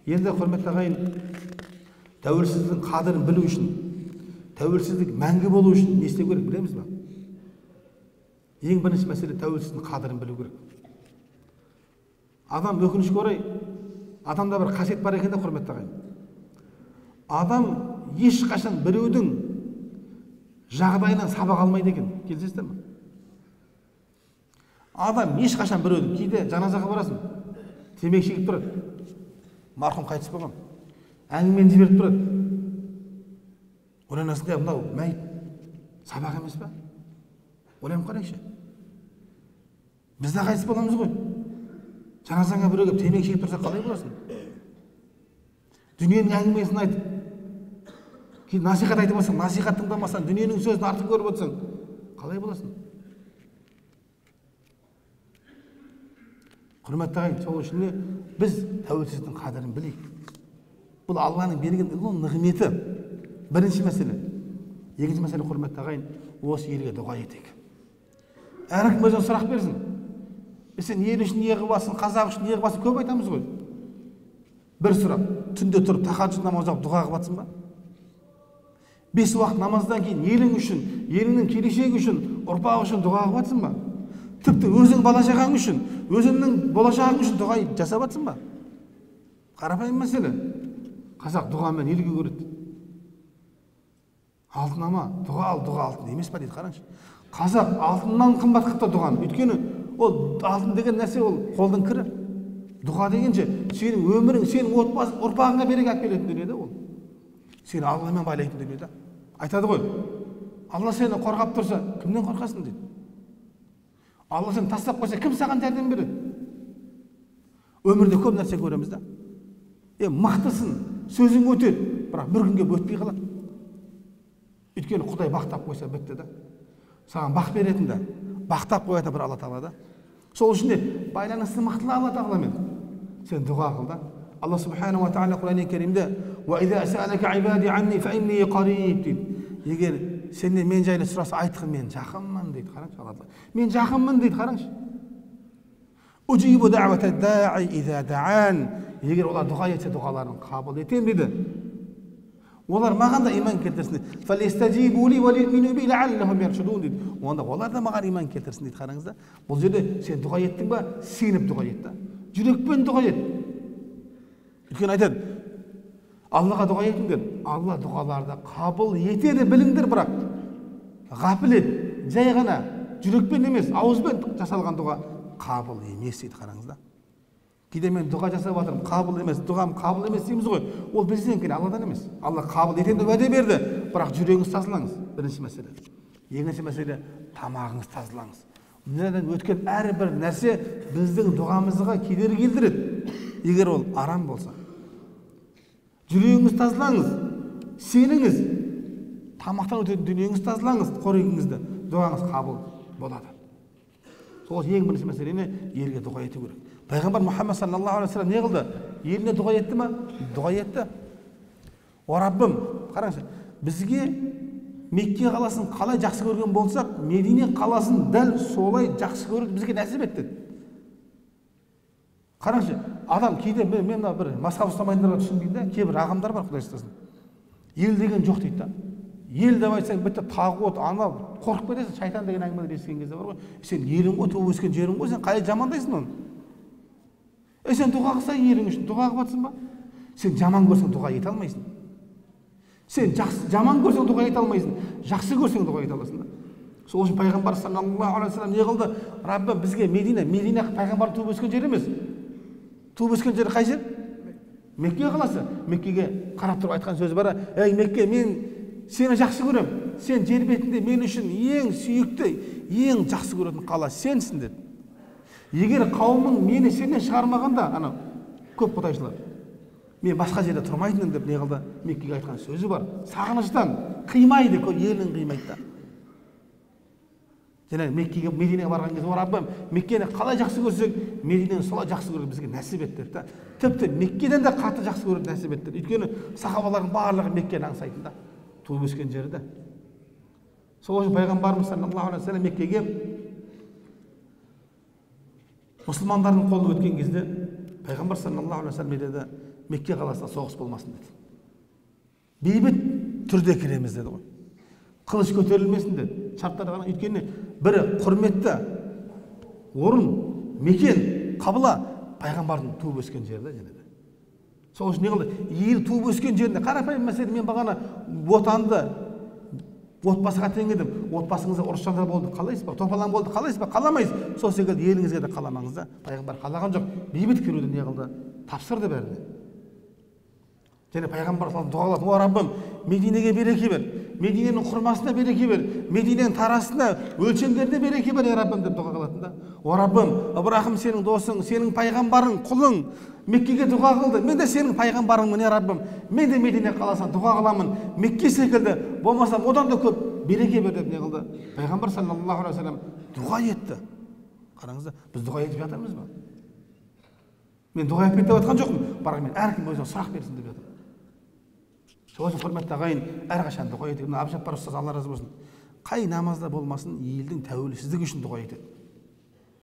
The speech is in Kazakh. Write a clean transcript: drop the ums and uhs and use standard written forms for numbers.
Енді, құрметті ағайын, тәуелсіздіктің қадірін білу үшін, тәуелсіздік мәңгі болу үшін не істеу керек білеміз ба? Ең бірінші мәселе тәуелсіздіктің қадірін білу керек. Адам, өкінішке орай, адамда бір қасиет бар екен де, құрметті ағайын. Адам ешқашан біреудің жағдайынан сабақ алмайды екен. Келісесіздер ме? Адам ешқашан біреудің, кейде жаназаға барасың, темекі шегіп тұрады, марқұм қайтыс болған, әңгімені жіберіп тұрады. Ойланасың, мынау мәйіт сабақ емес па? Ойланып қарайықшы. Біз де қайтыс боламыз ғой. Жаназаңа біреу келіп темекі шегіп тұрса қалай боласың? Дүниенің әңгімесін айтып, кейін насихат айтып алсаң, насихат тыңдамасаң, дүниенің сөзін артық көріп отырсаң, қалай боласың? Құрметті ағайын, сол үшін біз тәуелсіздіктің қадірін білейік. Бұл Алланың берген ұлы нығметі. Бірінші мәселе. Екінші мәселе, құрметті ағайын, осы елге дұға етейік. Әркім өзіне сұрақ берсін. Сен ел үшін не қыласың, қазақ үшін не қыласың, көп айтамыз ғой. Бір сұрақ, түнде тұрып тахаджуд намаз оқып дұға қылып ба? 5 уақыт намаздан кейін елің үшін, еліңнің келешегі үшін, ұрпағы үшін дұға қылып ба? Тіпті өзің бала шағаң үшін, өзіңнің болашағың үшін дұға жасап жатсың ба? Қарапайым мәселе. Қазақ дұғамен елге көреді. Алтын ама, дұға ал, дұға алтын емес па дейді, қараңшы. Қазақ алтыннан қымбат қылыпты дұғаны. Өйткені ол алтын деген нәрсе ол қолдың кірі. Дұға дегенше сенің өмірің, сенің отбасы, ұрпағыңа береке алып келетін дүние де ол. Сені Алламен байлайтын дүние де. Айтады ғой, Алла сені қорғап тұрса, кімнен қорқасың дейді. Алла сені тастап қойса, кім саған жәрдем береді? Өмірде көп нәрсе көреміз да. Мықтысың, сөзің өтеді, бірақ бір күнге өтпей қалады. Өйткені Құдай бақтап қойса бітті да. Саған бақ беретін да, бақтап қоятын бір Алла Тағала да. Сол үшін де байланысты мықтыла Алла Тағаламен. Сен дұға қыл да. Алла Субханаху ва Тағала Құран Керимде дейді. Егер сенен мен жайлы сұраса, айтқын, мен жақынмын дейді. Қараңшы, Алла Тағала. Мен жақынмын дейді, қараңшы. Егер олар дұға етсе, дұғаларын қабыл етемін дейді. Олар маған да иман келтірсін дейді. Онда олар да маған иман келтірсін дейді, қараңыз да. Бұл жерде сен дұға еттің ба, сеніп дұға ет та. Жүрекпен дұға ет. Өйткені айтады, Аллаға дұға етіңдер. Алла дұғаларды қабыл етеді, біліңдер, бірақ ғафлет, жай ғана жүрекпен емес, ауызбен жасалған дұға қабыл емес дейді, қараңыз да. Кейде мен дұға жасап жатырмын, қабыл емес, дұғам қабыл емес дейміз ғой. Ол бізден кейін, Алладан емес. Алла қабыл етемін деп уәде берді, бірақ жүрегіңізді тазалаңыз. Бірінші мәселе. Екінші мәселе, тамағыңызды тазалаңыз. Мынадан өткен әрбір нәрсе біздің дұғамызға кедергі келтіреді, егер ол арам болса. Жүрегіңізді тазалаңыз, сеніңіз, тамақтан өтетін дүниеңізді тазалаңыз, қорегіңізді, дұғаңыз қабыл болады. Сол ең бірінші мәселені елге дұға ету керек. Пайғамбар Мұхаммад саллаллаху алейхи вассалам не қылды? Еліне дұға етті ма? Дұға етті. О Раббым, қараңызшы, бізге Мекке қаласын қалай жақсы көрген болсақ, Медине қаласын дәл солай жақсы көруді бізге нәсіп етті. Қараңызшы, адам кейде мен мына бір мазхаб ұстамайтындарға түсінбеймін да, кейбір ағымдар бар, Құдай сақтасын. Ел деген жоқ дейді да. Ел деп айтсаң бітті, тағут, анау, қорқып кетесің, шайтан деген әңгімелер естіген кезде бар ғой. Сен елің ғой, туып өскен жерің ғой, сен қалай жамандайсың оны? Сен дұға қылсаң елің үшін, дұға қылып жатсың ба? Сен жаман көрсең дұға ете алмайсың. Сен жақсы, жаман көрсең дұға ете алмайсың, жақсы көрсең дұға ете аласың да. Сол үшін пайғамбар саллаллаху алейхи вассалам не қылды? Раббым, бізге Медина, Медина пайғамбар туып өскен жер емес. Туып өскен жері қай жер? Мекке қаласы. Меккеге қарап тұрып айтқан сөзі бар. Ей Мекке, мен сені жақсы көрем. Сен жер бетінде мен үшін ең сүйікті, ең жақсы көретін қала сенсің деді. Егер қауымың мені сенен шығармағанда, анау көп құдайшылар, мен басқа жерде тұрмайтынмын деп не қылды? Меккеге айтқан сөзі бар. Сағыныштан қимайды, елін қимайды да. Және Меккеге, Мединеге барған кезде, о Раббым, Меккені қалай жақсы көрсек, Мединені солай жақсы көру бізге нәсіп ет деп та. Тіпті Меккеден де қатты жақсы көруді нәсіп етті. Өйткені сахабалардың барлығы Меккені аңсайтын да, туып өскен жері де. Сол үшін пайғамбарымыз саллаллаху алейхи вассалам Меккеге мұсылмандардың қолы өткен кезде пайғамбар саллаллаху алейхи вассалам не деді? Мекке қаласына соғыс болмасын деді. Бейбіт түрде кіреміз деді ғой. Қылыш көтерілмесін деді. Шарттарды қараңыз, өйткені бірі құрметті орын, мекен, қабыла пайғамбардың туып өскен жері да және де. Сол үшін не қылды? Ел туып өскен жерінде қарапайым мәселе, мен бағана отанды отбасыға теңедім. Отбасыңызда ұрыс жанжал болды, қалайсыз ба? Топалаң болды, қалайсыз ба? Қаламайсыз. Сол секілді еліңізге де қаламаңыз да. Пайғамбар қалаған жоқ. Бейбіт кіруді не қылды? Тапсырды бәріне. Және пайғамбар дұға қылатын: «О Раббым, Мединеге береке бер, Мединенің құрмасына береке бер, Мединенің тарасына, өлшемдеріне береке бер, я Раббым» деп дұға қылатын да. «О Раббым, Ыбырахым сенің досың, сенің пайғамбарың, құлың Меккеге дұға қылды, мен де сенің пайғамбарыңмын, я Раббым, мен де Медине қаласына дұға қыламын, Мекке секілді болмаса одан да көп береке бер» деп не қылды? Пайғамбар саллаллаху алейхи уассалам дұға етті. Қараңыздар, біз дұға етіп жатырмыз ба? Мен дұға етпейді деп жатқан жоқпын, бірақ мен әркім өзіне сұрақ берсін деп жатырмын. Сол үшін, құрметті ағайын, әрқашан дұға етейік. Мына Әбдіжаппар ұстаз, Алла разы болсын, қай намазда болмасын елдің тәуелсіздігі үшін дұға етеді.